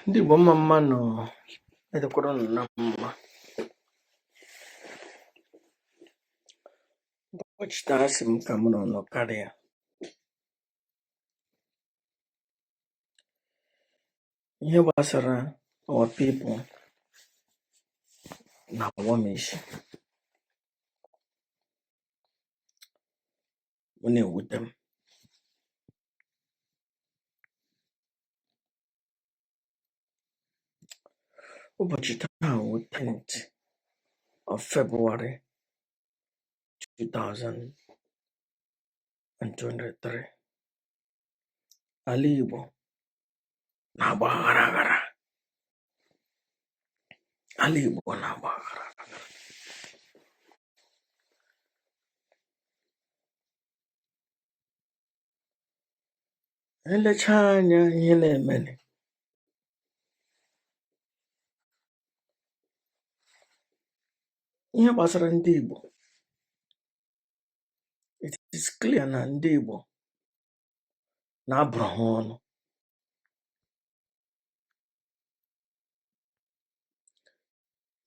Ndị Igbo mma mma nụ, edekwara unu na mma. Ụbọchị taa asị m ka mụ na unu karịa ihe gbasara our people na-awa m isi, ọ na-ewute m. Ụbọchị taa wụ 10th of February 2023. Ala Igbo na-agba aghara aghara. Ala Igbo na-agba aghara aghara. Elechaa anya ihe na-emeni, ihe gbasara ndị Igbo, it is clear na ndị Igbo na-abụrụ ha ọnụ.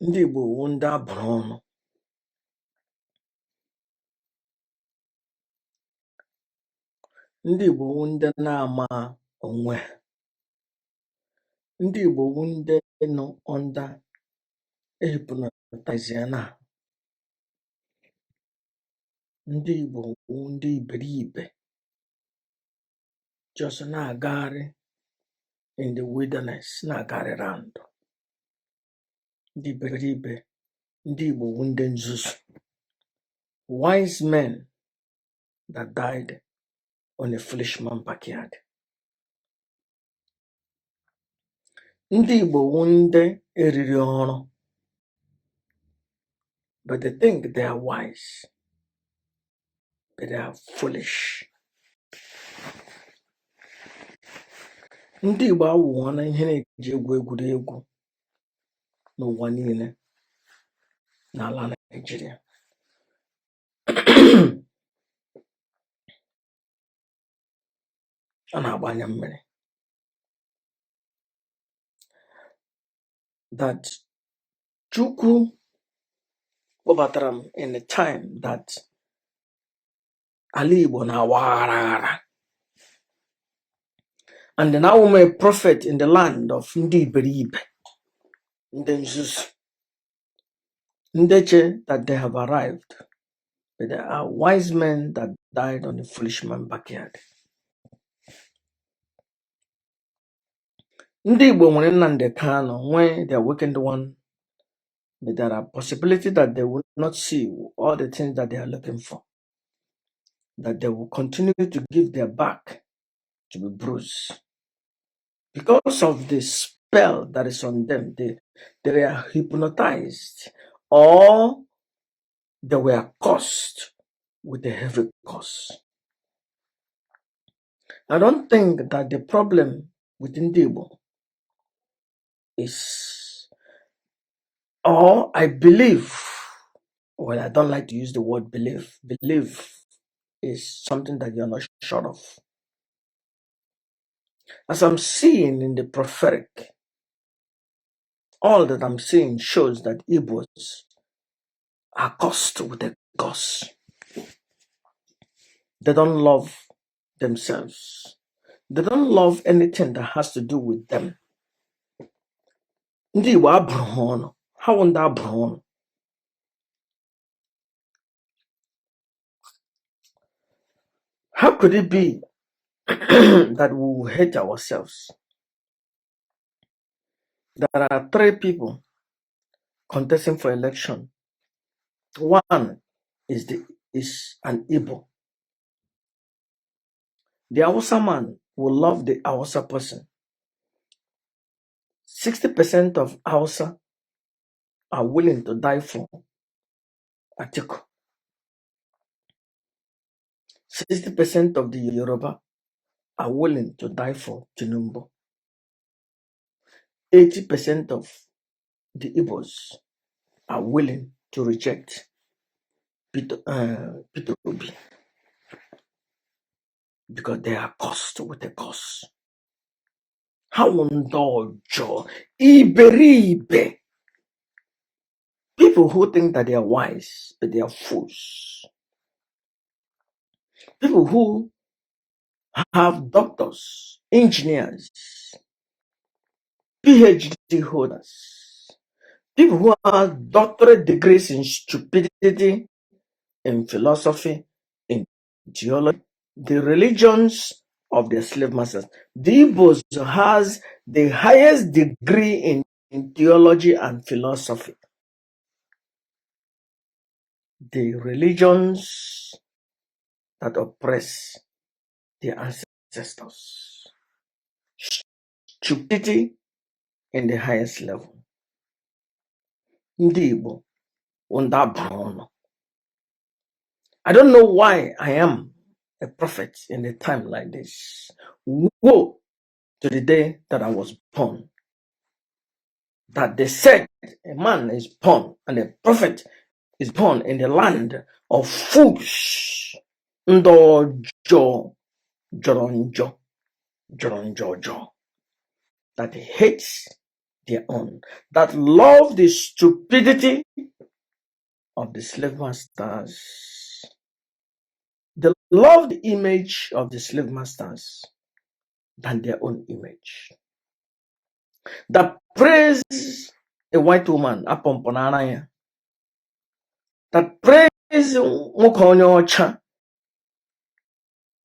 Ndị Igbo wụ ndị abụrụ ọnụ. Ndị Igbo wụ ndị na-ama onwe ha. Ndị Igbo wụ ndị nọ under ehypnotize ya na. Ndị Igbo wụ ndị iberibe just na-agagharị in the wilderness, na-agagharị round. Ndị iberibe, ndị Igbo wụ ndị nzuzu. Wise men that died on a foolish man backyard. Ndị Igbo wụ ndị eriri ọrụ, but they think they are wise, but they are foolish. Ndị Igbo awụọna ihe na-eji egwu egwuregwu n'ụwa niile n'ala Naịjirịa. A na-agba anya mmiri that Chukwu kpọbatara m in a time that ala Igbo na-awa aghara aghara, and now I'm a prophet in the land of ndị iberibe, ndị nzuzu, ndị che that they have arrived, but there are wise men that died on a foolish man backyard. Ndị Igbo nwere Nnamdi Kanu, nwee the awakened one, but there are possibility that they will not see all the things that they are looking for, that they will continue to give their back to be bruised. Because of the spell that is on them, they are hypnotized or they were cursed with a heavy curse. I don't think that the problem with Ndị Igbo is, or I believe, well, I don't like to use the word believe. Believe is something that you're not sure of. As I'm seeing in the prophetic, all that I'm seeing shows that Igbos are cursed with a curse. They don't love themselves. They don't love anything that has to do with them. Ndị Igbo abụrụ ha ọnụ. Ha wụ ndị abụrụ ọnụ. How could it be that we will hate ourselves? There are three people contesting for election. One is an Igbo. The Hausa man will love the Hausa person. 60% of Hausa are willing to die for Atiku. 60% of the Yoruba are willing to die for Tinubu. 80% of the Igbos are willing to reject Peter Obi because they are cursed with a curse. Ha wụ ndị ọjọọ, iberibe. People who think that they are wise, but they are fools. People who have doctors, engineers, PhD holders, people who have doctorate degrees in stupidity, in philosophy, in theology, the religions of the slave masters. The Igbos has the highest degree in theology and philosophy. The religions that oppress their ancestors. Stupidity in the highest level. Ndị Igbo wụ ndị abụrụ ọnụ. I don't know why I am a prophet in a time like this. Woe to the day that I was born. That they said a man is born and a prophet is born in the land of fools. Ndị ọjọọ jọrọ njọ jọrọ njọ ọjọọ. That hates their own, that love the stupidity of the slave masters. They love the image of the slave masters than their own image. That praise a white woman apọmpọnara ya. That praise nwoke onye ọcha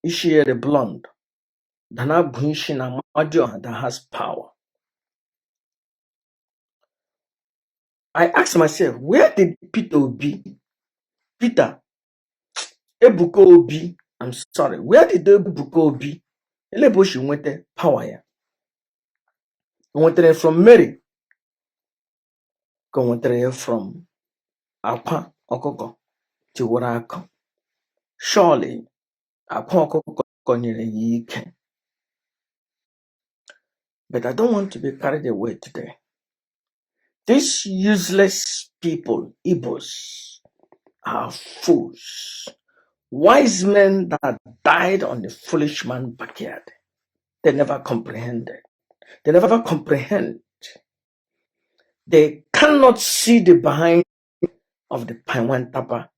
isi ya dị blonde than abụ isi na Amadioha that has power. I ask myself, where did Peter Obi, Peter Ebuka Obi, I'm sorry, where did Ebuka Obi, ele ebe o si nweta power ya? O nwetara ya from Mary ka o nwetara ya from akwa ọkụkọ tiwara akụ? Surely akwa ọkụkọ nyere ya ike. But I don't want to be carried away today. These useless people, Igbos, are fools. Wise men that died on the foolish man backyard. They never comprehended. They never comprehend. They cannot see the behind of the Paiwan Tapa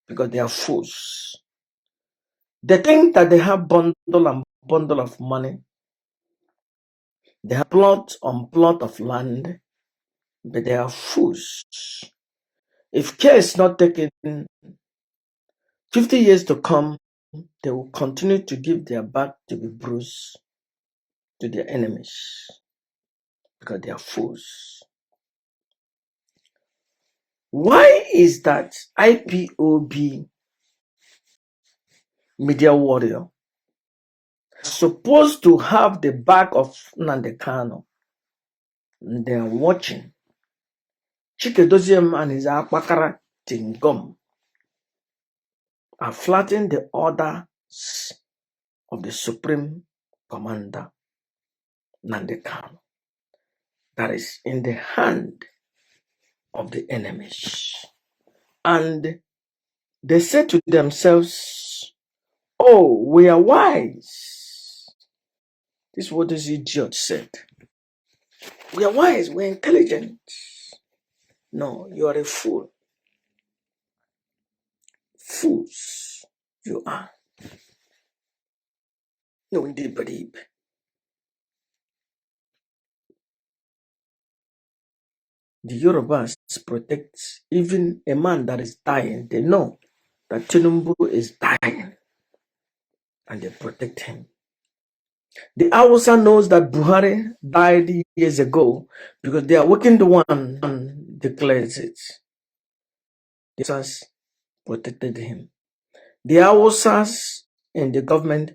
because they are fools. They think that they have bundle and bundle of money. They have plot on plot of land, but they are fools. If care is not taken, 50 years to come, they will continue to give their back to be bruised to their enemies because they are fools. Why is that IPOB media warrior supposed to have the back of Nnamdi Kanu? They are watching. Chika Edoziem and his Akpakara Tingom are flattening the orders of the Supreme Commander Nnamdi Kanu that is in the hand of the enemies. And they say to themselves, "Oh, we are wise." This is what this idiot said. "We are wise, we are intelligent." No, you are a fool. Fools, you are. No, indeed, believe. The Yorubas protect even a man that is dying. They know that Tinubu is dying and they protect him. The Hausa knows that Buhari died years ago because they are working the one declares it. The Hausas protected him. The Hausas in the government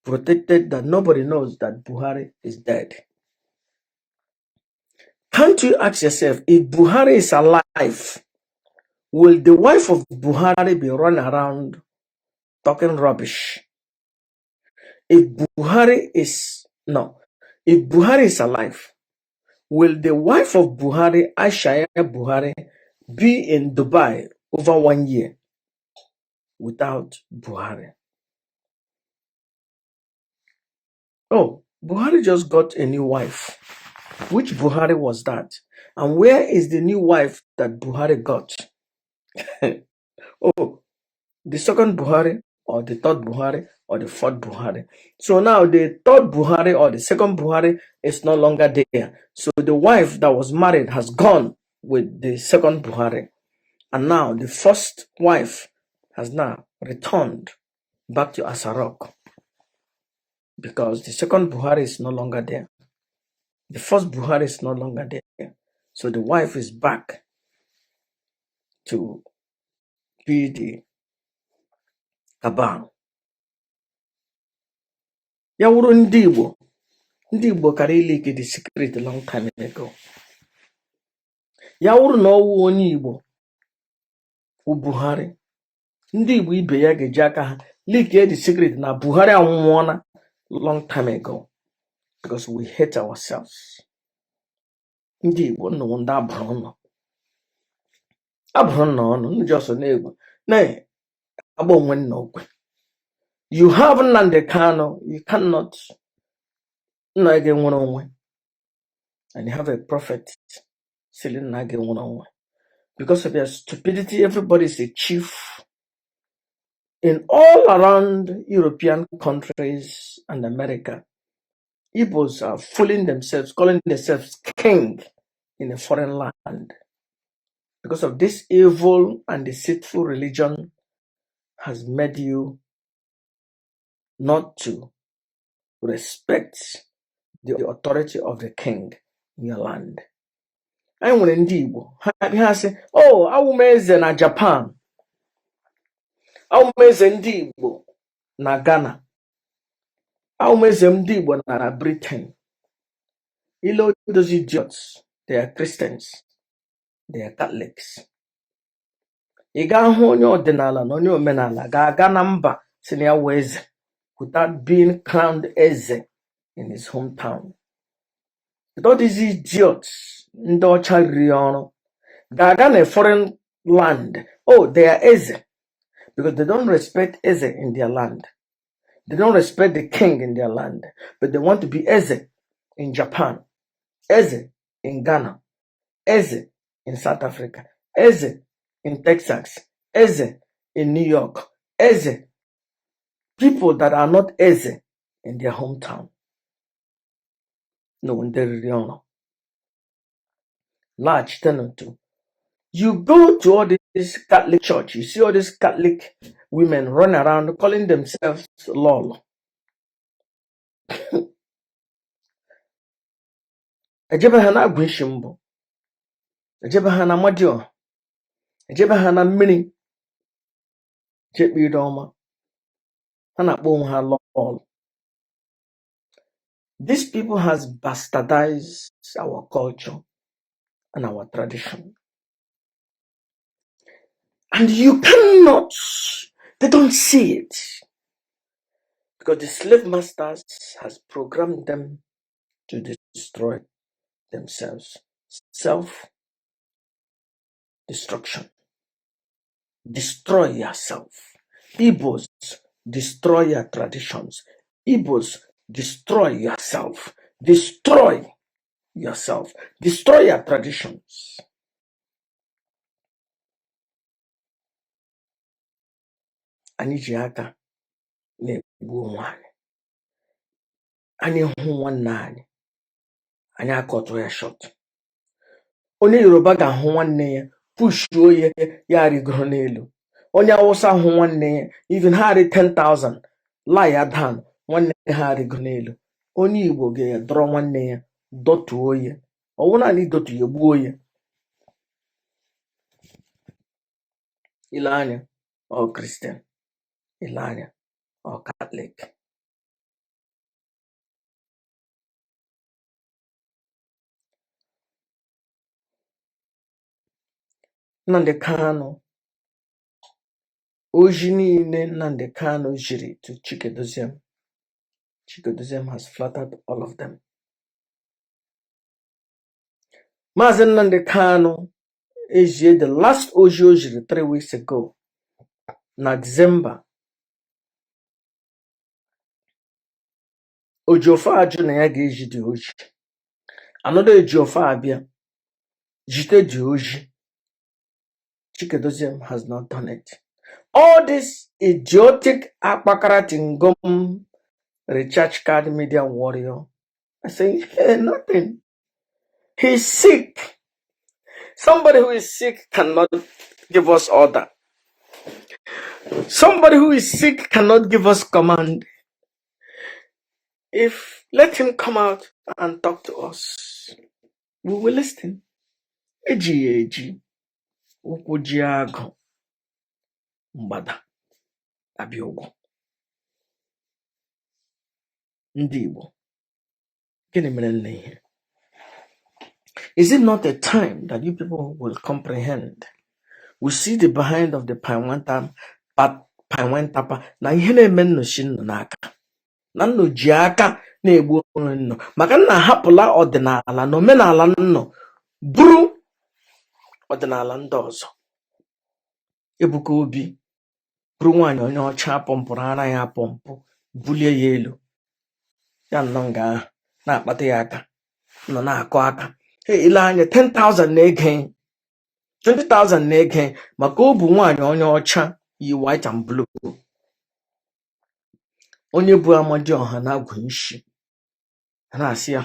protected that nobody knows that Buhari is dead. Can't you ask yourself, if Buhari is alive, will the wife of Buhari be running around talking rubbish? If Buhari is no, if Buhari is alive, will the wife of Buhari, Aisha Buhari, be in Dubai over one year without Buhari? Oh, Buhari just got a new wife. Which Buhari was that? And where is the new wife that Buhari got? Oh, the second Buhari or the third Buhari or the fourth Buhari. So now the third Buhari or the second Buhari is no longer there. So the wife that was married has gone with the second Buhari. And now the first wife has now returned back to Aso Rock because the second Buhari is no longer there. The first Buhari is no longer there. So the wife is back to be the cabal. Ya wụrụ ndị Igbo, ndị Igbo kara ileak the secret a long time ago. Ya wụrụ na ọwụ onye Igbo wụ Buhari, ndị Igbo ibe ya ga-eji aka ha leak the secret na Buhari anwụọla long time ago because we hate ourselves. Ndị Igbo nnụnụ ndị abụrụ ọnụ abụrụ nna ọnụ ndị ọsọ na-egwu na-agba onwe nna okwe. You have Nnamdi Kanu, you cannot nna gị nwere onwe, and you have a prophet sịrị nna gị nwere onwe. Because of your stupidity, everybody is a chief in all around European countries and America. Igbos are fooling themselves, calling themselves king in a foreign land. Because of this evil and deceitful religion has made you not to respect the authority of the king in your land. Anyị nwere ndị Igbo ha ha sị, "Oh, awụ m eze na Japan, awụ m eze ndị Igbo na Ghana, awụ m eze ndị Igbo na Britain." Ile those idiots, they are Christians, they are Catholics. Ị ga-ahụ onye ọdịnala na onye omenala ga-aga na mba si na ya wụ eze without being crowned eze in his hometown. With all these idiots ndị ọcha riri ọrụ ga-aga na a foreign land, oh, they are eze because they don't respect eze in their land. They don't respect the king in their land, but they want to be eze in Japan, eze in Ghana, eze in South Africa, eze in Texas, eze in New York, eze. People that are not eze in their hometown. No, ndị riri ọrụ. Laghachitenụ to. You go to all this Catholic church, you see all these Catholic women run around calling themselves lolo. Ejebe ha na agwụ isi mbụ, ejebe ha na Amadioha, ejebe ha na mmiri jekpe ọma. Ha na-akpọ onwe ha lolo. These people has bastardized our culture and our tradition. And you cannot, they don't see it. Because the slave masters has programmed them to destroy themselves. Self-destruction. Destroy yourself. Igbos, destroy your traditions. Igbos, destroy yourself. Destroy yourself. Destroy your traditions. Anyị ji aka na-egbu onwe anyị. Anyị hụ nwanne anyị, anyị akọtụ ya short. Onye Yoruba ga-ahụ nwanne ya, pushuo ya, ya rigoro n'elu. Onye Awụsa hụ nwanne ya, even ha rị 10,000, lie ya down, nwanne ha rigoro n'elu. Onye Igbo ga-adọrọ nwanne ya, dọtuo ya. Ọ wụ naanị dọtu ya, gbuo ya. Ile anya, ọ Christian. Ile anya, ọ Catholic. Nnamdi Kanu, ozi niile Nnamdi Kanu jiri to Chikedoziem, Chikedoziem has flattered all of them. Maazị Nnamdi Kanu ejie the last ozi o jiri 3 weeks ago na December. Ejiofor ajụ na ya ga-eji dị oji. Another Ejiofor abịa jite dị oji. Chikedoziem has not done it. All this idiotic akpakara tingom recharge card media warrior, I say, hey, nothing. He's sick. Somebody who is sick cannot give us order. Somebody who is sick cannot give us command. If let him come out and talk to us, we will listen. Eji ya eji, ụkwụ ji agụ, mgbada abịa ụgwọ. Ndị Igbo, gịnị mere nne ihe? Is it not a time that you people will comprehend? We see the behind of the Painwenta Painwentapa na ihe na-eme nnụ si nnụ n'aka na nnụ ji aka na-egbu onwe nnụ maka nna ahapụla ọdịnala na omenala nnụ bụrụ ọdịnala ndị ọzọ. Ebuka Obi bụrụ nwaanyị onye ọcha pọmpụrụ ara ya apọmpụ bulie ya elu ya nnọọ nga ahụ na-akpata ya aka nọ na-akụ aka. Hey, ile anya 10,000 na-ege, 20,000 na-ege maka ọ bụ nwaanyị onye ọcha yi white and blue, onye bụ Amadioha na-agwụ isi a na-asị ya,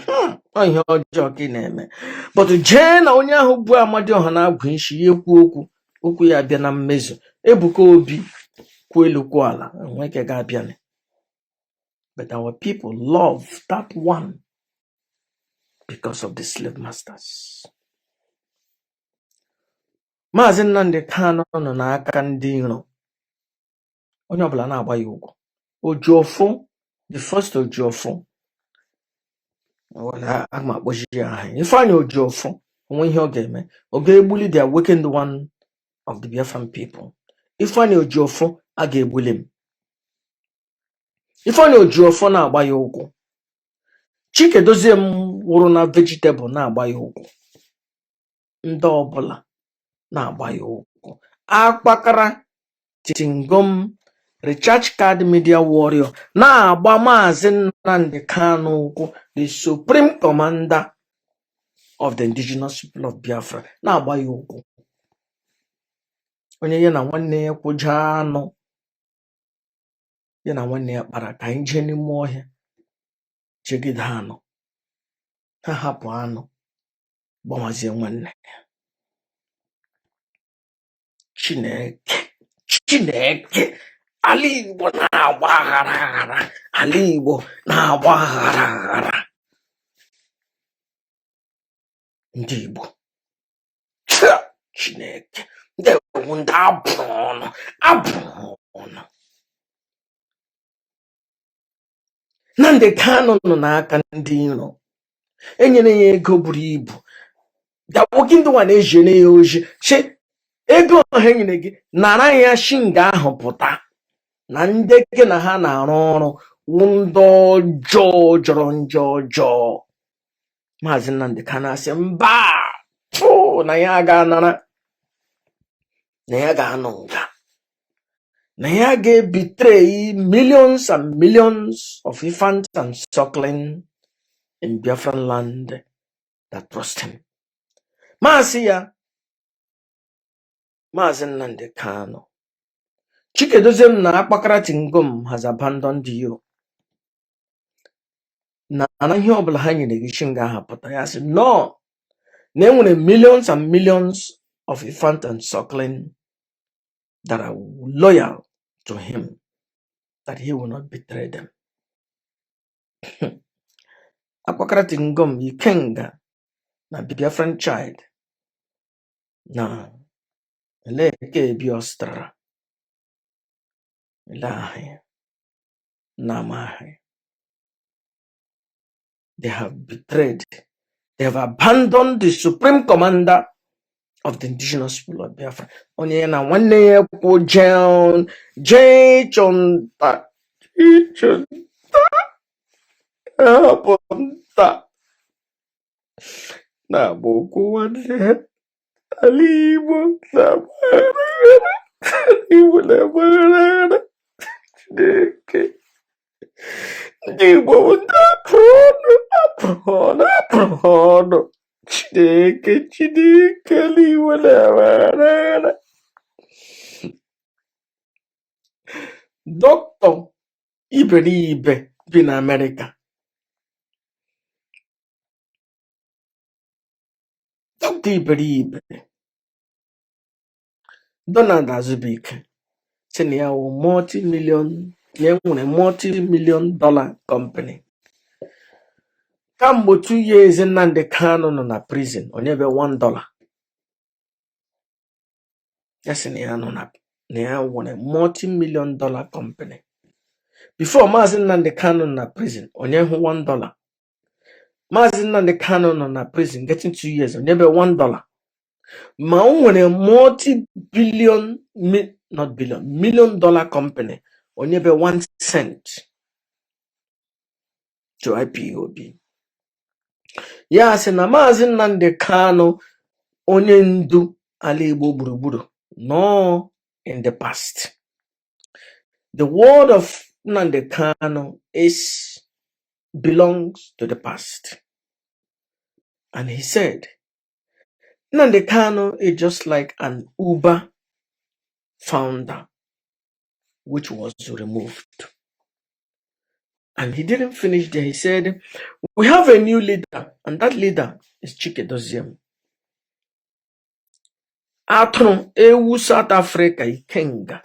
ọ ihe ọjọọ ka ị na-eme." But jee na onye ahụ bụ Amadioha na-agwụ isi ya ekwu okwu, okwu ya bịa na mmezu. Ebuka Obi kwuo elu kwuo ala, enwe ike ga-abịa. But our people love that one because of the slave masters. Maazị Nnamdi Kanu nọ n'aka ndị iro, onye ọbụla na-agba ya ụgwọ. Ojiọfọ, the first Ojiọfọ, wala aga m akpọchi ya aha, Ifeanyị Ojiọfọ, onwe ihe ọ ga-eme, ọ ga-egbuli the awakened one of the Biafran people. Ifeanyị Ojiọfọ a ga-egbuli m. Ifeanyị Ojiọfọ na-agba ya ụkwụ. Chikedozie m wụrụ na vegetable na-agba ya ụkwụ. Ndị ọbụla na-agba ya ụkwụ. Akpakara tingom recharge card media warrior na-agba Maazị Nnamdi Kanu ụkwụ, the supreme commander of the Indigenous People of Biafra, na-agba ya ụkwụ. Onye ya na nwanne ya kwụja anụ, ya na nwanne ya kpara ka anyị jee n'ime ọhịa jegide anụ, ha hapụ anụ gbawazie nwanne ya. Chineke, Chineke, ala Igbo na-agba aghara aghara, ala Igbo na-agba aghara aghara. Ndị Igbo, Chia! Chineke, ndị ewu, ndị abụrụ ọnụ, abụrụ ọnụ. Nnamdi Kanu nọ n'aka ndị iro, enyere ya ego buru ibu. Dawoki ndị nwa na-ejiene ya oji chi ego ọha enyere gị, nara ya shinga ahụ pụta na ndị gị na ha na-arụ ọrụ wụ ndị ọjọọ jọrọ njọ ọjọọ. Maazị Nnamdi Kanu asị mba, pụ na ya ga-anara, na ya ga-anọ nga, na ya ga-ebetray millions and millions of infants and suckling in Biafran land that trust him. Maazị ya, Maazị Nnamdi Kanu, Chikedozie m na Akpakara Tingom has abandoned you. Na na ihe ọbụla ha nyere gị chi nga ahụ pụta ya sị no, na enwere millions and millions of infant and suckling that are loyal to him, that he will not betray them. Akpakara Tingom, Ikenga na Biafran child na Eleke Ebi Ọstara ele aha ya na ama aha ya. They have betrayed, they have abandoned the supreme commander of the Indigenous People of Biafra, onye ya na nwanne ya kwụ jee jee ịchụ nta, ịchụ nta, hapụ nta na-agba ụkwụ nwanne ya. Ala Igbo na-agbaghara, ala Igbo na-agbaghara. Chineke. Ndị Igbo bụ ndị apụrụ ọnụ, apụrụ ọnụ, apụrụ ọnụ. Chineke, Chineke, n'iwe na-ewere. Dọkịta iberibe bi na Amerịka. Dọkịta iberibe Donald Azubike sị na ya wụ multi-million, na e nwere multi-million dollar company. Kamgbe 2 years Nnamdi Kanu nọ na prison, o nyebe $1. Ya sị na ya nọ na ya nwere multi-million dollar company. Before Maazị Nnamdi Kanu nọ na prison, o nyeghị $1. Maazị Nnamdi Kanu nọ na prison getting 2 years, o nyebe $1. Ma o nwere multi-billion, not billion, million dollar company, o nyebe 1 cent to IPOB. Ya sị na Maazị Nnamdi Kanu, onye ndu ala Igbo gburugburu, nọ in the past. The word of Nnamdi Kanu is belongs to the past. And he said, Nnamdi Kanu is just like an Uber founder, which was removed. And he didn't finish there. He said, "We have a new leader, and that leader is Chike Doziem." Atụrụ ewu South Africa Ikenga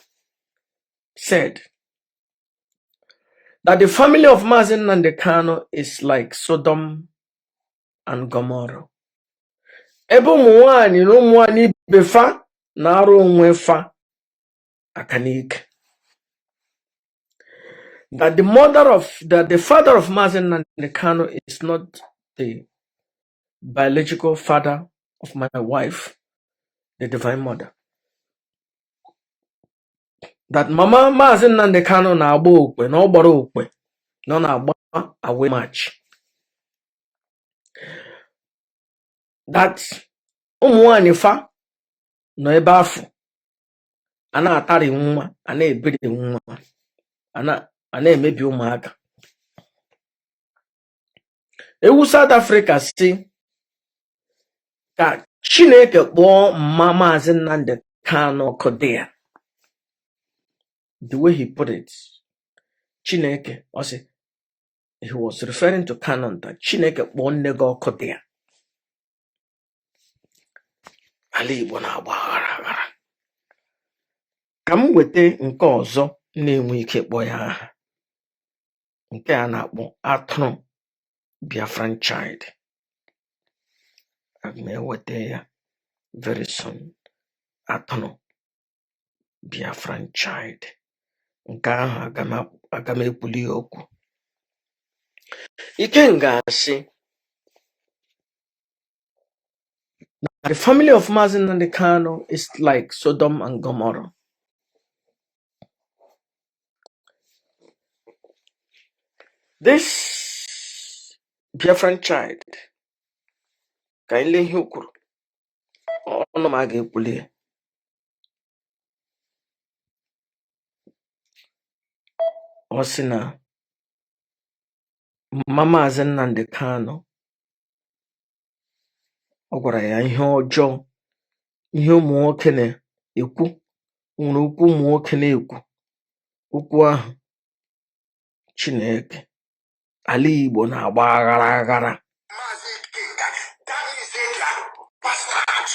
said that the family of Mazi Nnamdi Kanu is like Sodom and Gomorrah. Ebe ụmụ nwanyị na ụmụ nwanyị ibe fa na-arụ onwe fa aka n'ike. That the mother of that the father of Mazi Nnamdi Kanu is not the biological father of my wife, the divine mother. That mama Mazi Nnamdi Kanu na-agba okwe na ọ gbara okwe na ọ na-agba away match. That ụmụ nwanyị fa nọ ebe afọ a na-atari nwa, a na-ebiri nwa, a na-emebi ụmụaka. Ewu South Africa si ka Chineke kpọọ mma Maazị Nnamdi Kanu ọkụ dị ya. The way he put it, Chineke, ọ sị, he was referring to Kanunta, Chineke kpọọ nne gị ọkụ dị ya. Ala Igbo na-agba aghara aghara. Ka m weta nke ọzọ na-enwe ike kpọọ ya aha, nke a na-akpọ atụrụ Biafran child. Aga m eweta ya very soon. Atụrụ Biafran child. Nke ahụ aga m ekwuli ya okwu. Ikenga asị the family of Mazi Nnamdi Kanu is like Sodom and Gomorrah. This Biafran child, ka anyị lee ihe o kwuru, ọnụ m a ga-ekwuli ya. Ọ sị na mama Maazị Nnamdi Kanu, ọ gwara ya ihe ọjọọ, ihe ụmụ nwoke na-ekwu, nwere okwu ụmụ nwoke na-ekwu, okwu ahụ Chineke, ala Igbo na-agba aghara aghara. Maazị Ikenga, that means they are bastard.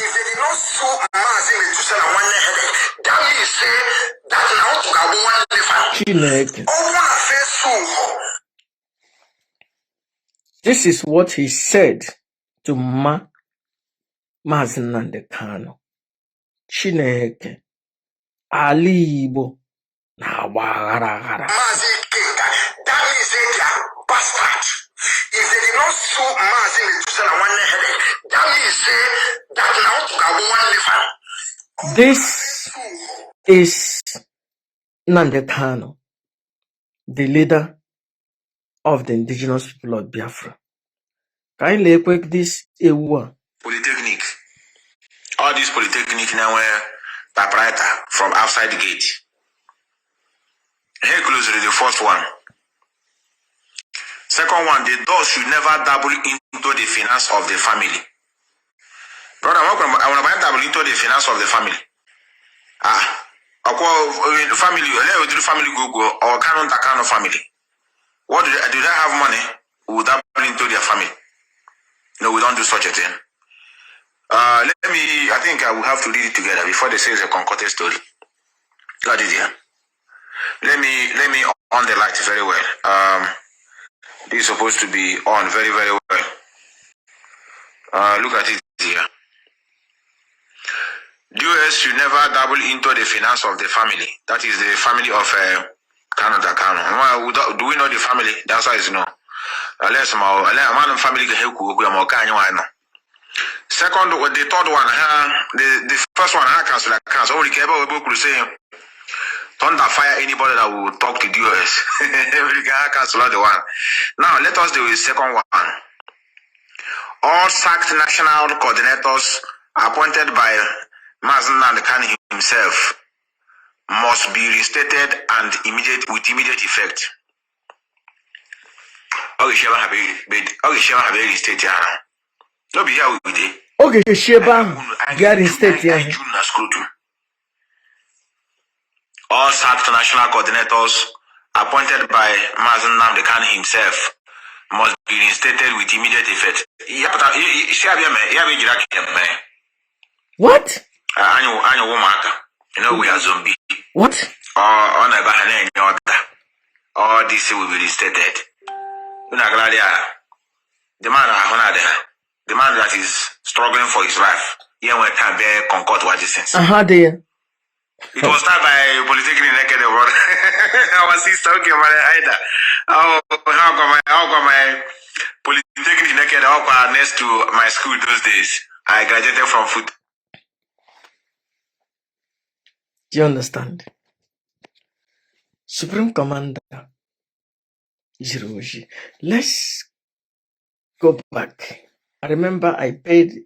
If they did not sue Maazị Methuselah nwanne headache, that means say that na otu ga-abụ nwanne fa. Chineke. Ọnwụ na fesu ụhọ. This is what he said to Mma Maazị Nnamdi Kanu. Chineke, ala Igbo na-agba aghara aghara. Maazị Ikenga, that means they are bastard. If they did not sue Maazị Methuselah nwanne headache, that means say that na otu ga-abụ nwanne fa. This is Nnamdi Kanu, the leader of the indigenous people of Biafra. Ka anyị na-ekwe this ewu a. Polytechnic. All these polytechnic now were typewriter from outside the gate. He closed the first one. Second one, the DOS should never dabble into the finance of the family. Brother, I want to dabble into the finance of the family. Ah, ọkwa family, olee ụdịrị family go go or Kanu nta Kanu family? What do they have money? We will dabble into their family. No, we don't do such a thing. Let me, I think I will have to read it together before they say it's a concocted story. Got it here. Let me on the light very well. This is supposed to be on very, very well. Look at it here. The US should never dabble into the finance of the family. That is the family of Kanu Kanu. Well, do we know the family? The answer is no. Unless my man family can help you. Second, the third one, the first one, ha cancel cancel. Only care about we say thunder fire anybody that will talk to DOS. We can cancel the one. Now let us do the second one. All sacked national coordinators appointed by Mazi Nnamdi Kanu himself must be restated and immediate with immediate effect. Okay, share have restate ya. No be here we dey. Ọ ga-esi ebe ahụ bịa reinstate ya. Anyị juru na scrotum. All sacked national coordinators appointed by Mazi Nnamdi Kanu himself must be reinstated with immediate effect. Ya pụtara isi abịa mee ya bụ ejiri aka ya mee. What? Anyị wụ ụmụaka. You know we are zombie. What? Ọ na ebe ha na-enye order. All this will be reinstated. Unu agara ya. The man ahụ na-adị ha. The man that is struggling for his life. Ihe nwere time bịa concord with these things. Aha dị ya. It was started by Polytechnic Nekede, brother. Our sister, okay, my Ida. Oh, how come my Polytechnic Nekede, how next to my school those days. I graduated from foot. Do you understand? Supreme Commander ziri oji. Let's go back. I remember I paid,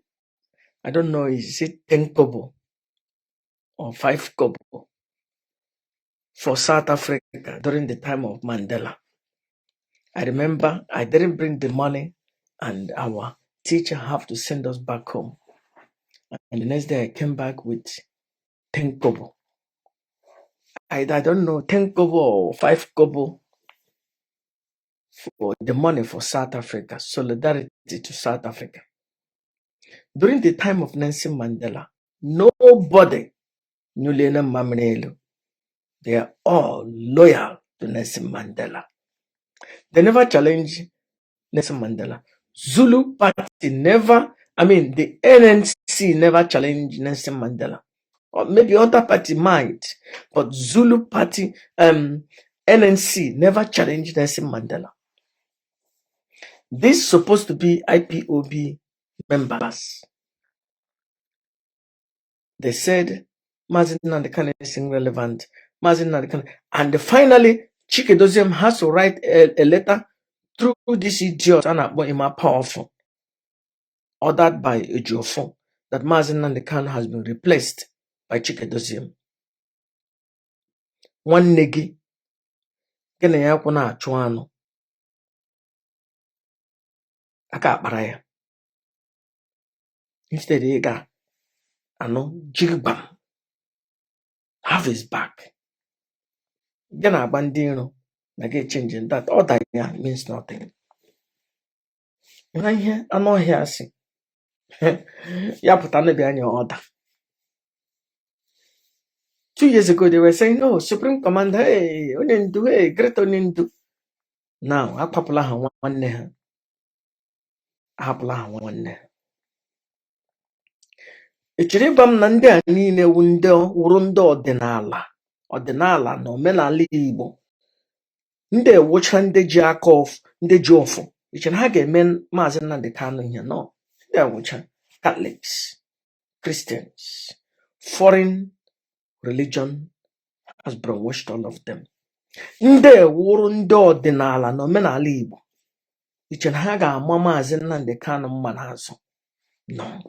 I don't know, is it 10 kobo or 5 kobo for South Africa during the time of Mandela. I remember I didn't bring the money and our teacher have to send us back home. And the next day I came back with 10 kobo. I don't know, 10 kobo or 5 kobo for the money for South Africa, solidarity to South Africa. During the time of Nelson Mandela, nobody knew Lena Mamrelu. They are all loyal to Nelson Mandela. They never challenge Nelson Mandela. Zulu party never, I mean, the ANC never challenged Nelson Mandela. Or maybe other party might, but Zulu party, NNC never challenged Nelson Mandela. This supposed to be IPOB members. They said Mazi Nnamdi Kanu is irrelevant. Mazi Nnamdi Kanu. And finally, Chike Doziem has to write a letter through this idiot and Emma Powerful, ordered by Ejiofor, that Mazi Nnamdi Kanu has been replaced by Chike Doziem. Nwanne gị gị na ya kwụ na-achụ anụ aka akpara ya, instead ị ga-anụ jigbam have his back, gị na-agba ndị iro na gị change that order ya means nothing. Na ihe anụ ọhịa si ya pụta n'obi anya order. 2 years ago they were saying, "Oh, Supreme Commander, hey, onye ndu, hey, great onye ndu." Now akwapụla ha nwanne ha, ahapụla ha nwanne ha. Ị chere ịgwa m na ndị a niile wu ndị wụrụ ndị ọdịnala ọdịnala na omenala Igbo, ndị ewucha, ndị ji aka ọf, ndị ji ọfọ, ị chere ha ga-eme Maazị Nnamdi Kanu ihe? No, ndị ewucha Catholics, Christians, foreign religion has brainwashed all of them. Ndị ewuru ndị ọdịnala na omenala Igbo, ị chere ha ga-ama Maazị Nnamdi Kanu mma n'azụ? No,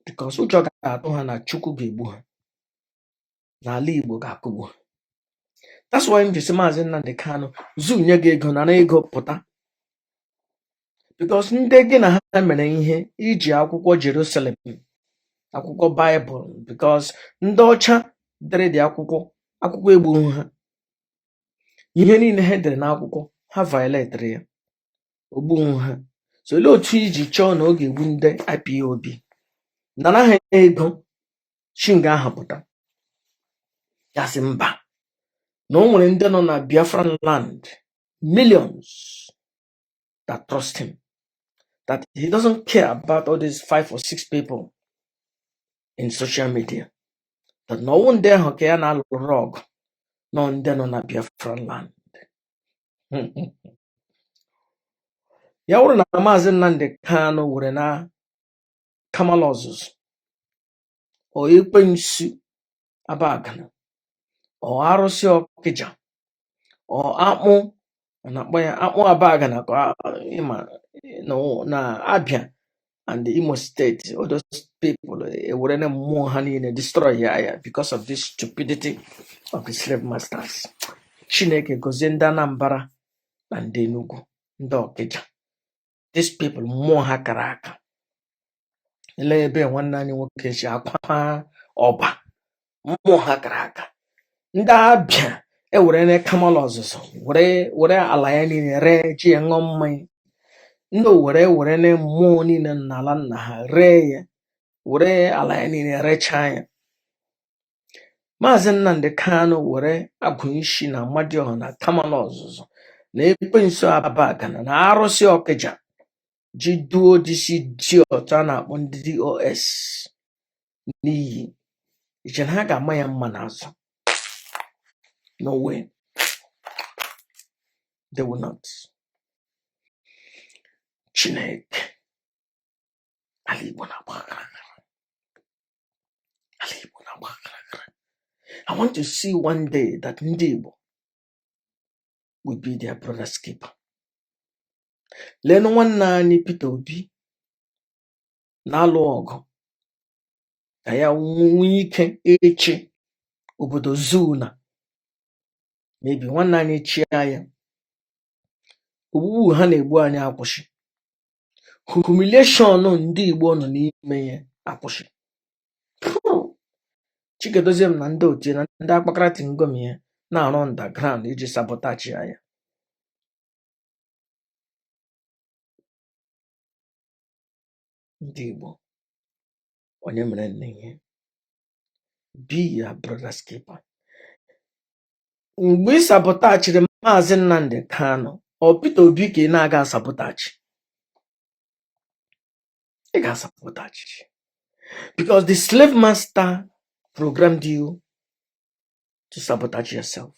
because ụjọ ga-atụ ha na Chukwu ga-egbu ha, n'ala Igbo ga-akụgbu ha. That's why m ji sị Maazị Nnamdi Kanu zu nye gị ego, nara ego pụta, because ndị gị na ha mere ihe iji akwụkwọ Jerusalem, akwụkwọ Baịbụl, because ndị ọcha dere dị akwụkwọ, akwụkwọ egbughị ha. Ihe niile ha dere n'akwụkwọ ha violatịrị ya, ogbughị ha. So olee otu iji chọọ na ọ ga-egbu ndị IPOB? Nara ha ego chinga ahụ pụta. Ya sị mba, na o nwere ndị nọ na Biafran land, millions that trust him, that he doesn't care about all these five or six people in social media, that na ọnwụ ndị ahụ ka ya na-alụrụ ọgụ, nọ ndị nọ na Biafran land. Ya bụrụ na Maazị Nnamdi Kanu were na Kamala ọzụzụ ọ ekwensu Abagana ọ arụsị Ọkịja ọ akpụ a na-akpọ ya akpụ Abagana ka ịma na Abia and the Imo State, all those people ewere na mmụọ ha niile destroy ya ya because of this stupidity of the slave masters. Chineke gozie ndị Anambra na ndị Enugu, ndị Ọkịja. These people, mmụọ ha kara aka. Ele ebe nwanne anyị nwoke si akwa ọba, mmụọ ha kara aka. Ndị Abịa ewere na Kamala ọzụzụ were were ala ya niile ree ji ya ṅụọ mmanya. Ndị Owere were na mmụọ niile n'ala nna ha ree ya, were ala ya niile rechaa ya. Maazị Nnamdi Kanu were agụ isi na Amadioha na Kamala ọzụzụ na ekwensu Abagana na arụsị Ọkịja ji duo disi idiot a na-akpọ ndị DOS n'iyi. Iche na ha ga-ama ya mma n'azụ? No way, they will not. Chineke, ala Igbo na-agba aghara, ala Igbo na-agba aghara. I want to see one day that ndị Igbo will be their brother's keeper. Leenụ nwanne anyị Peter Obi na-alụ ọgụ ka ya nwee ike ịchị obodo zoo na maybe nwanne anyị chịa ya, ogbugbu ha na-egbu anyị akwụsị, humiliation ndị Igbo nọ n'ime ya akwụsị. Chikedozie m na ndị otu ya na ndị akpakara tingom ya na-arụ underground iji sabotage ya. Ndị Igbo, onye mere nne ihe, be your brother's keeper. Mgbe ị sabotachiri Maazị Nnamdi Kanu, ọ Peter Obi ka ị na-aga sabotage? Ị ga-sabotage because the slave master programmed you to sabotage yourself.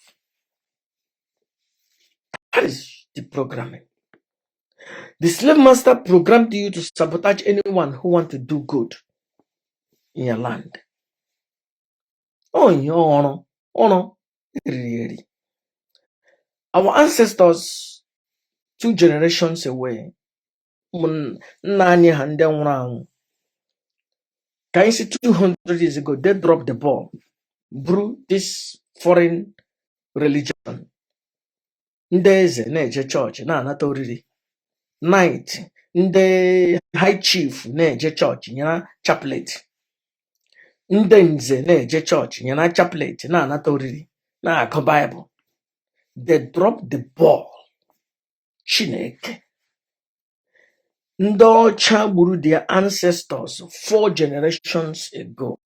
That is the programming. The slave master programmed you to sabotage anyone who want to do good in your land. Oh, ihe ọrụ ọrụ eriri eri. Our ancestors two generations away, ụmụ nna anyị ha ndị nwụrụ anwụ, ka anyị si 200 years ago, they dropped the ball, buru this foreign religion. Ndị eze na-eje chọọchị na-anata oriri knight, ndị high chief na-eje chọọchị nyara chaplet, ndị nze na-eje chọọchị nyara chaplet na-anata oriri na-agụ Baịbụl. They dropped the ball. Chineke, ndị ọcha gburu their ancestors four generations ago,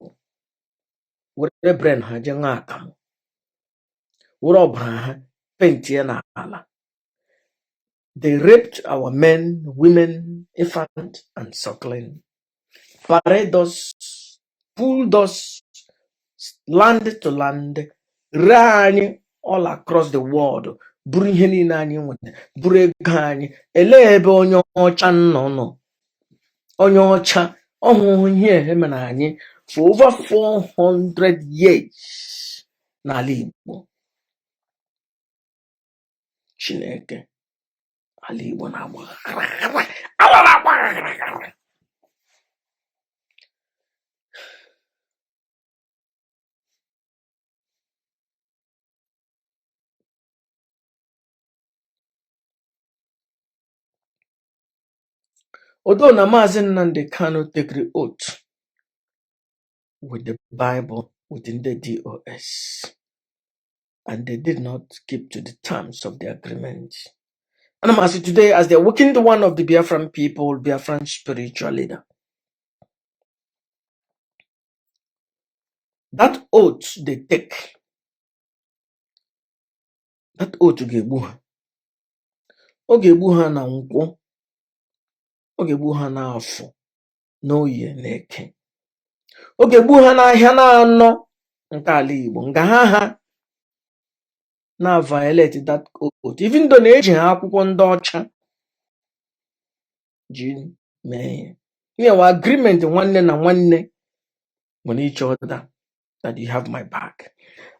were brain ha jee ṅụọ akamụ, were ọbara ha paintie n'ala. They raped our men, women, infant and suckling, parade us, pulled us land to land, ree anyị all across the world, buru ihe niile anyị nwere, buru ego anyị. Elee ebe onye ọcha nọ nọ? Onye ọcha ọhụhụ ihe e mere anyị for over 400 years n'ala Igbo. Chineke, ala Igbo na-agba aghara, ala na-agba aghara. Although na Maazị Nnamdi Kanu take the oath with the Bible within the DOS, and they did not keep to the terms of the agreement. And I'm asking today, as the awakened one of the Biafran people, Biafran spiritual leader, that oath they take, that oath ga-egbu ha. Ọ ga-egbu ha na nkwọ, ọ ga-egbu ha n'afọ, n'oye na eke. Ọ ga-egbu ha n'ahịa na-anọ nke ala Igbo, nga ha na violate that oath, even though na-eji ha akwụkwọ ndị ọcha ji mee ihe. Nyewa agreement nwanne na nwanne nwere each other that you have my back.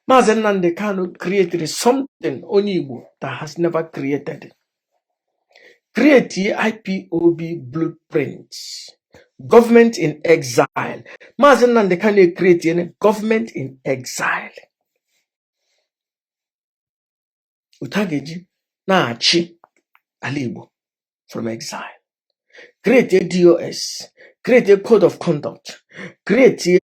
Maazị Nnamdi Kanu created something onye Igbo that has never created. Create IPOB blueprint. Government in exile. Maazị Nnamdi Kanu create government in exile. Otu a ga-eji na-achị ala Igbo from exile. Create a DOS, create a code of conduct, create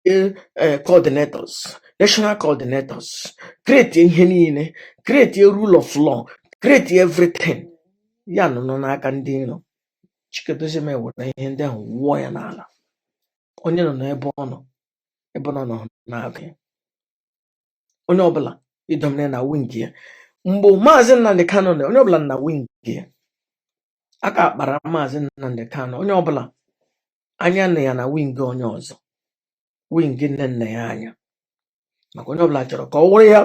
coordinators, national coordinators, create ihe niile, create a rule of law, create everything. Ya nọ n'aka ndị iro. Chikedozie were ihe ndị ahụ wụọ ya n'ala. Onye nọ n'ebe ọ nọ, ebe ọ nọ na-agụ ya. Onye ọbụla idomere na wing ya. Mgbe Maazị Nnamdi Kanu nọ, onye ọbụla na wing ya. Aka akpara Maazị Nnamdi Kanu, onye ọbụla anya nọ ya na wing onye ọzọ, wing nne nna ya anya. Maka onye ọbụla chọrọ ka ọ wụrụ ya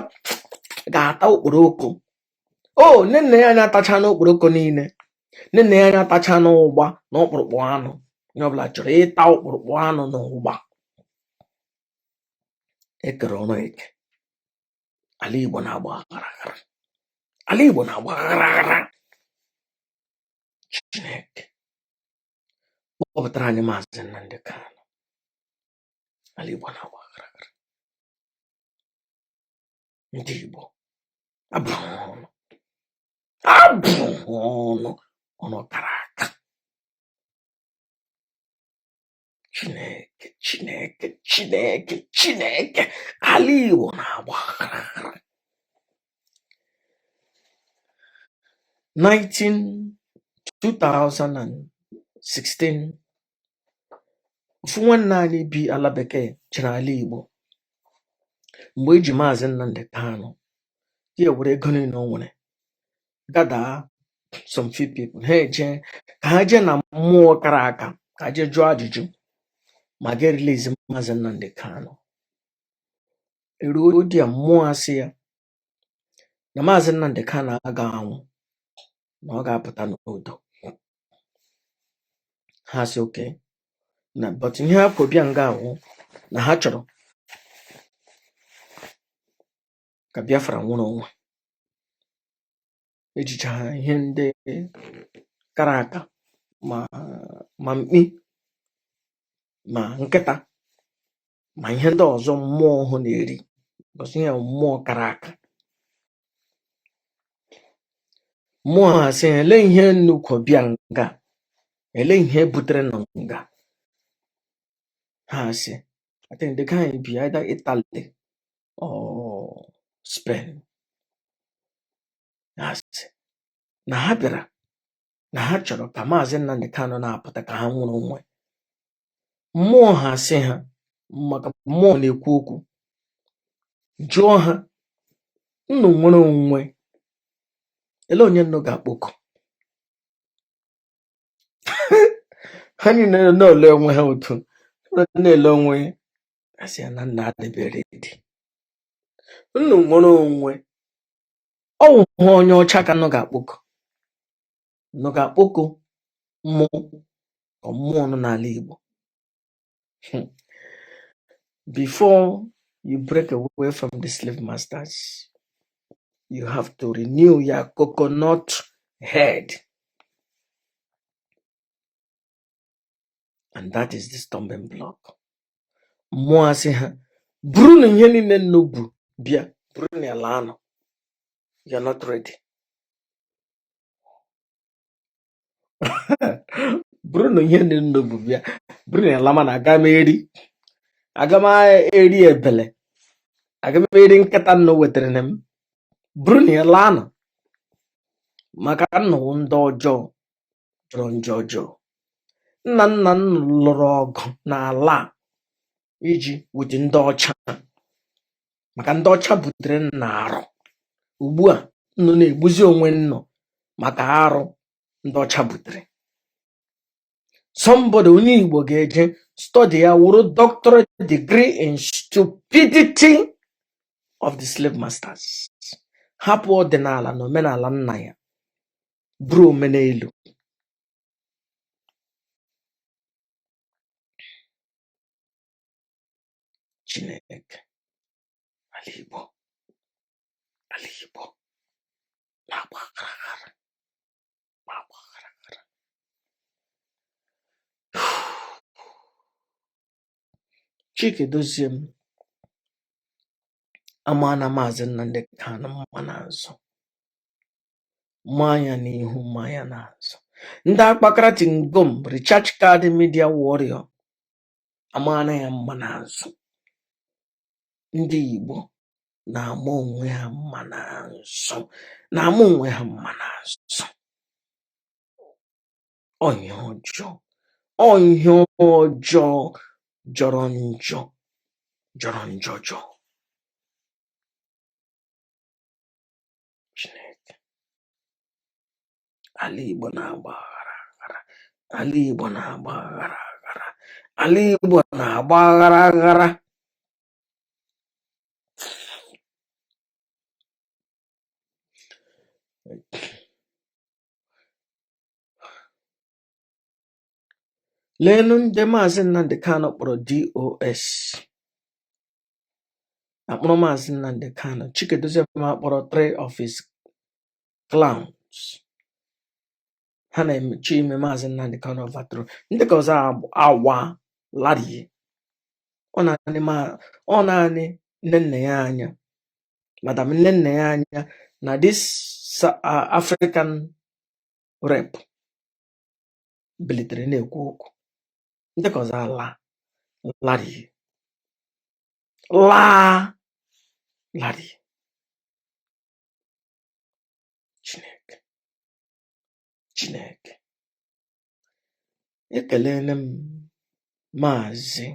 ga-ata okporoko. O nne nna ya anya atacha n'okporoko niile. Nne nna ya anya atacha n'ụgba na ọkpụrụkpụ anụ. Onye ọbụla chọrọ ịta ọkpụrụkpụ anụ na ụgba. Ekere ọrụ eke. Ala Igbo na-agba aghara aghara. Ala Igbo na-agba aghara aghara. Chineke kpọpụtara anyị Maazị Nnamdi Kanu. Ala Igbo na-agba aghara aghara. Ndị Igbo abụrụ ọnụ. Abụrụ ọnụ ọnụ kara aka. Chineke, Chineke, Chineke, Chineke, ala Igbo na-agba aghara aghara. 19 2016 ofu nwanne anyị bi ala bekee jere ala Igbo mgbe eji Maazị Nnamdi Kanu ya were ego niile o nwere gadaa some few people ha eje ka ha jee na mmụọ kara aka ka jee jụọ ajụjụ ma ga release Maazị Nnamdi Kanu. Eruo di ya mmụọ asị ya na Maazị Nnamdi Kanu agaghị anwụ, na ọ ga-apụta n'udo. Ha sị okay, na but ihe ha kwụ bịa nga awụ na ha chọrọ ka Biafra nwụrụ onwe ejicha ha ihe ndị kara aka ma mkpi ma nkịta ma ihe ndị ọzọ mmụọ hụ na-eri because ihe mmụọ kara aka. Mmụọ ha sị ha elee ihe nnukwu bịa nga, elee ihe butere nọ nga. Ha sị I think the guy bi either Italy or Spain. Ha sị na ha bịara na ha chọrọ ka Maazị Nnamdi Kanu na-apụta ka ha nwụrụ onwe. Mmụọ ha sị ha maka mmụọ na-ekwu okwu jụọ ha nnụ nwere onwe ele onye nnụ ga-akpọku. Ha niile na-ele onwe ha otu na-ele onwe ya sị ya na nna adịbere dị nnụ nwere onwe ọ wụhụ onye ọcha ka nnụ ga-akpọku, nnụ ga-akpọku mmụọ ka mmụọ nọ n'ala Igbo. Before you break away from the slave masters, you have to renew your coconut head, and that is the stumbling block. Mmụọ asị ha buru na ihe niile nnu bu bịa buru na ala anọ, you are not ready. Bụrụ na ihe ndị ndụ bụ bịa bụrụ na lama na aga m eri, aga m eri ebele, aga m eri nkịta nnụ wetara na m bụrụ na ya laa nọ maka nnụwụ ndị ọjọọ jọrọ njọ ọjọọ. Nna nna m lụrụ ọgụ n'ala a iji wete ndị ọcha, maka ndị ọcha butere nna arụ. Ugbu a nnụ na-egbuzi onwe nnụ maka arụ ndị ọcha butere. Somebody onye Igbo ga-eje study ya wụrụ doctorate degree in stupidity of the slave masters, hapụ ọdịnala na omenala nna ya, bụrụ omenelu. Chineke, ala Igbo, ala Igbo na-agba aghara, na-agba aghara. Chike Dozie m ama na Maazị Nnamdi Kanu mma n'azụ, maa ya n'ihu, maa ya n'azụ. Ndị akpakara tingom recharge card media warrior amaana ya mma n'azụ. Ndị Igbo na-ama onwe ha mma n'azụ, na-ama onwe ha mma n'azụ. Ọ ihe ọjọọ, ọ ihe ọjọọ jọrọ njọ, jọrọ njọ jọọ. Chineke, ala Igbo na-agba aghara aghara, ala Igbo na-agba aghara aghara, ala Igbo na-agba aghara aghara. Leenụ ndị Maazị Nnamdi Kanu kpọrọ DOS, akpọrọ Maazị Nnamdi Kanu. Chike Dozie ma akpọrọ three of his clowns. Ha na-eche ime Maazị Nnamdi Kanu overthrow. Ndị ka ọzọ awa larie. Ọ naanị ma ọ naanị nne nna ya anya, Madam nne nna ya anya na this African rep bilitere na-ekwu okwu. Ndị ka ọzọ ala larie, laa larie. Chineke, Chineke, ekelele m Maazị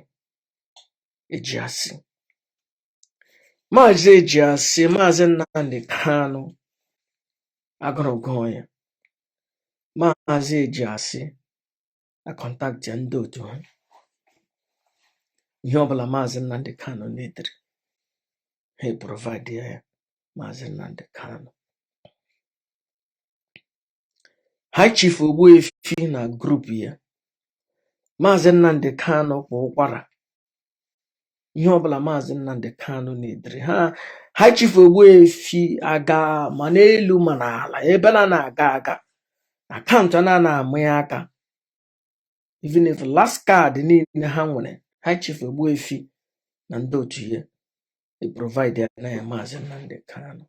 Ejiasị, Maazị Ejiasị, Maazị Nnamdi Kanu agụrụgụ ya. Maazị Ejiasị a-contact ya ndị otu ha, ihe ọbụla Maazị Nnamdi Kanu needịrị, ha provide ya Maazị Nnamdi Kanu. High Chief Ogbuefi na group ya, Maazị Nnamdi Kanu kwa ụkwara, ihe ọbụla Maazị Nnamdi Kanu needịrị ha, High Chief Ogbuefi aga ma n'elu ma n'ala, ebe na na-aga aga, account a na amụ ya aka, even if last card niile ha nwere, High Chief Ogbuefi na ndị otu ya e provide ya na ya Maazị Nnamdi Kanu.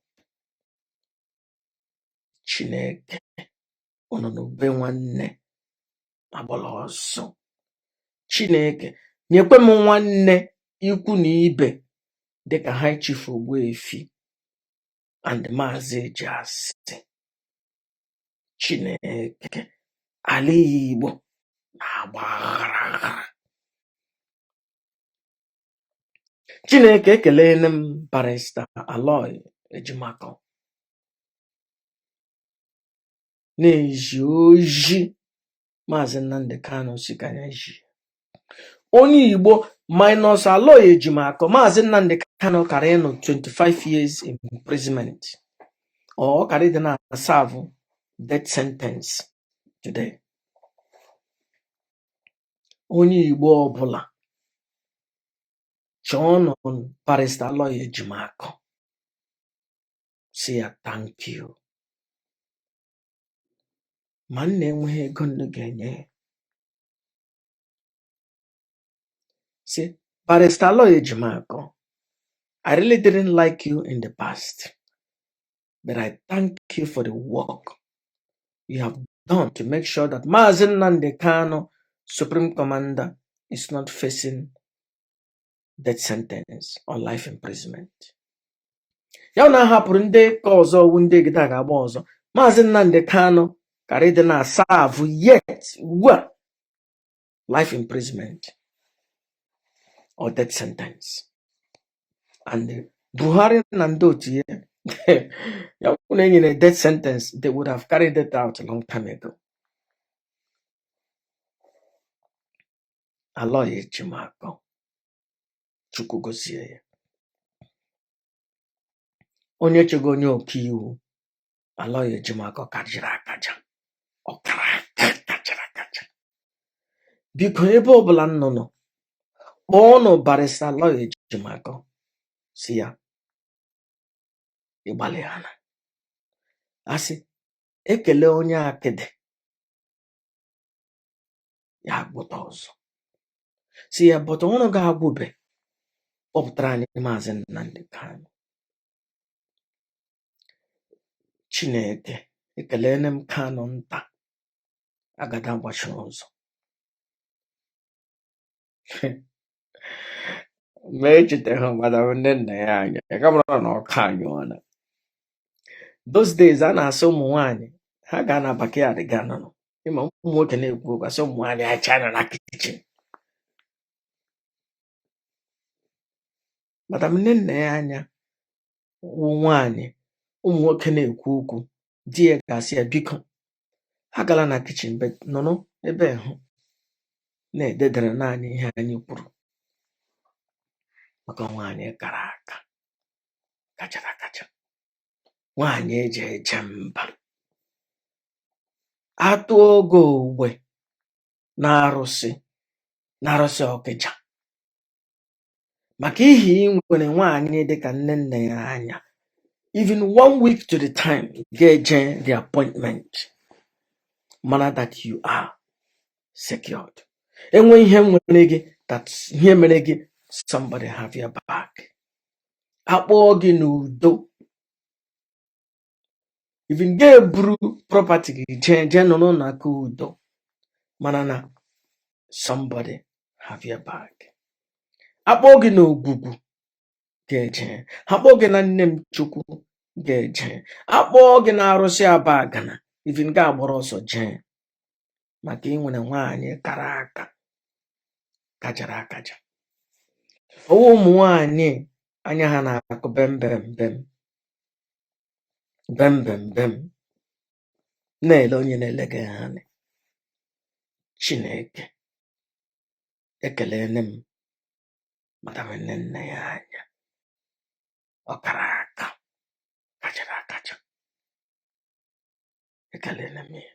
Chineke, ọ nọ n'ube nwanne agbala ọsọ. Chineke nyekwe m nwanne ikwu na ibe dịka High Chief Ogbuefi and Maazị Ejiasị. Chineke, ala Igbo na-agba aghara aghara. Chineke, ekelele m Barrister Aloy Ejimakor na-eji oji Maazị Nnamdi Kanu si ka ya ji onye Igbo minus Aloy Ejimakor, Maazị Nnamdi Kanu kara ịnọ 25 years imprisonment, or ọ kara ịdị na serve death sentence today. Onye Igbo ọbụla chọọnụ Barrister Aloy Ejimakor, si ya thank you. Ma nna enweghị ego nnu ga-enye ya, si Barrister Aloy Ejimakor, I really didn't like you in the past, but I thank you for the work you have done to make sure that Mazi Nnamdi Kanu, Supreme Commander, is not facing death sentence or life imprisonment. Ya na hapụrụ ndị ka ọzọ wu ndị egide a ga-agba ọzọ. Maazị Nnamdi Kanu kara ịdị na serve yet ugbu a life imprisonment or death sentence. And Buhari na ndị otu ya, ya bụrụ na e nyere death sentence, they would have carried it out a long time ago. Aloy Ejimakor, Chukwu gozie ya. Onye chego onye ọkaiwu, Aloy Ejimakor kajiri akaja. Ọ kara aka kajara akaja. Biko, ebe ọbụla m nọ, kpọọnụ Barrister Aloy Ejimakor, si ya ịgbalịana. Asị ekele onye akịdị ya agwụta ọzọ. Si ya bọta ọrụ ga-agwụbe kpọpụtara anyị Maazị Nnamdi Kanu. Chineke, ekelene m Kanu nta agada gbachiri ụzọ. Ma echetaghị madam nne nna ya anya ya mara na ọka anyụọla. Those days a na-asị ụmụ nwaanyị ha gaa na backyard ga nọrọ, ịma ụmụ nwoke na-ekwu okwu, asị ụmụ nwaanyị acha nọ na kitchen. Madam nne nna ya anya wụ nwaanyị ụmụ nwoke na-ekwu okwu, di ya ga-asị ya biko agala na kitchen, but nọrọ ebe hụ na-ededara naanị ihe anyị kwuru, maka nwaanyị kara aka kachara akacha, nwaanyị eji eje mba, atụ ogo ogbe na arụsị na arụsị Ọkịja, maka ihi ị nwere nwaanyị dịka nne nna ya anya. Even one week to the time ga-eje the appointment, mana that you are secured. Enwe ihe nwere gị, that ihe mere gị, somebody have your back. Akpọọ gị n'udo, even ga-eburu property gị jee jee nọrọ n'aka udo, mana na somebody have your back. Akpọọ gị n'ogwugwu ga-eje, akpọọ gị na nne m Chukwu ga-eje, akpọọ gị na arụsị Abagana, even ga-agbara ọsọ jee, maka ị nwere nwaanyị kara aka kajara akaja. Ọwụ ụmụ nwaanyị anya ha na-akụ bem bem bem bem bem bem na-ele onye na-ele gị ha anya. Chineke, ekelene m madam nne nna ya anya, ọ kara aka kachara akacha. Ekelene m ya,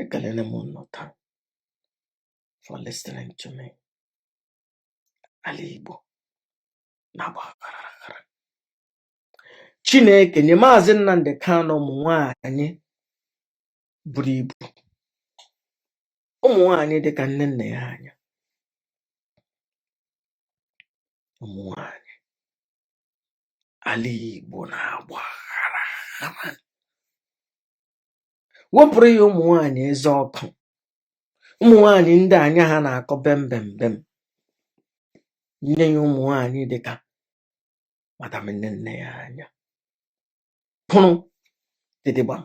ekelene m unu taa for listening to me. Ala Igbo na-agba aghara aghara. Chineke nye Maazị Nnamdi Kanu ụmụ nwaanyị buru ibu, ụmụ nwaanyị dịka nne nna ya anya, ụmụ nwaanyị. Ala Igbo na-agba aghara aghara. Wepụrụ ya ụmụ nwaanyị eze ọkụ, ụmụ nwaanyị ndị anya ha na-akọ bem bem bem, nye ya ụmụ nwaanyị dịka madam nne nne ya anya, pụrụ gidigbam.